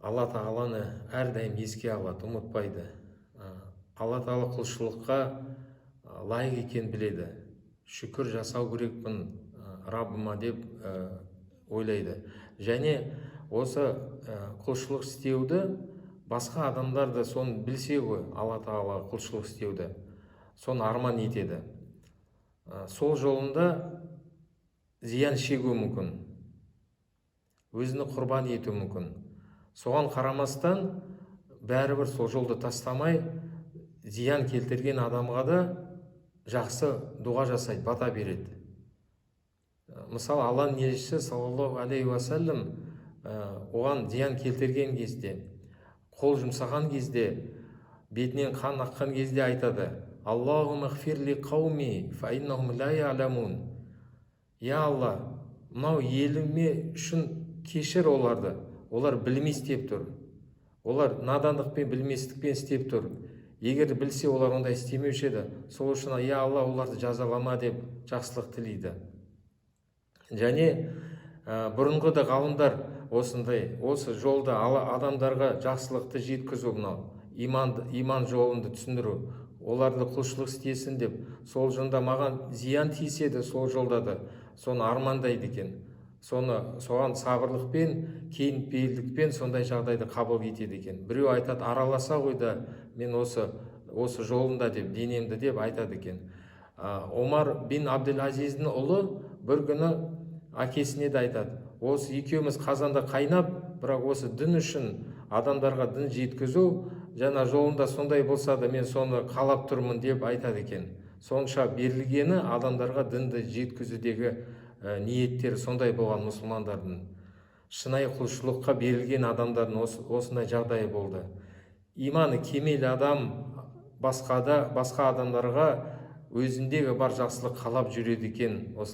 Алла Тағаланы әрдайым еске алады, ұмытпайды. Алла Тағала құлшылыққа лайық екенін біледі. Шүкір жасау керекпін Раббыма деп ойлайды. Және осы құлшылық істеуді басқа адамдар да соны білсе ғой, Алла Тағалаға құлшылық істеуді соны арман етеді. Сол жолында зиян шегуі мүмкін, өзіні құрбан етуі мүмкін. Соған қарамастан, бәрібір сол жолды тастамай, зиян келтірген адамға да жақсы дұға жасайды, бата береді. Мысалы, Алланың елшісі, саллаллаху алейхи уассалам, оған зиян келтірген кезде, қол жұмсаған кезде, бетінен қан аққан кезде айтады: «Аллахумма ғфир ли қауми фа иннахум ла я'ламун». Я Алла, мынау еліме үшін кешір оларды, олар білмей істеп тұр, олар надандықпен, білместікпен істеп тұр. Егер білсе, олар ондай істемеуші еді. Сол үшін, я Алла, оларды жазалама деп жақсылық тілейді. Және бұрынғы да ғалымдар осындай, осы жолда адамдарға жақсылықты жеткізу, мынау иман, иман жолынды түсіндіру, оларды құлшылық істесін деп, сол жолда маған зиян тисе де, сол жолда да соны армандайды екен. Соны, соған сабырлықпен, кең пейілдікпен сондай жағдайды қабыл етеді екен. Біреу айтады: «Араласа ғой да, мен осы жолында деп, денемді», — деп айтады екен. Омар бин Абдул-Азиздің ұлы бір күні әкесіне де айтады: «Осы екеуміз қазанда қайнап, бірақ осы дін үшін, адамдарға дін жеткізу жаңа жолында сондай болса да, мен соны қалап тұрмын», — деп айтады екен. Сонша берілгені, адамдарға дінді жеткізудегі ниеттері сондай болған. Мұсылмандардың, шынайы құлшылыққа берілген адамдардың осындай жағдайы болды. Иманы кемел адам басқа да, басқа адамдарға өзіндегі бар жақсылық қалап жүреді екен. Осылай.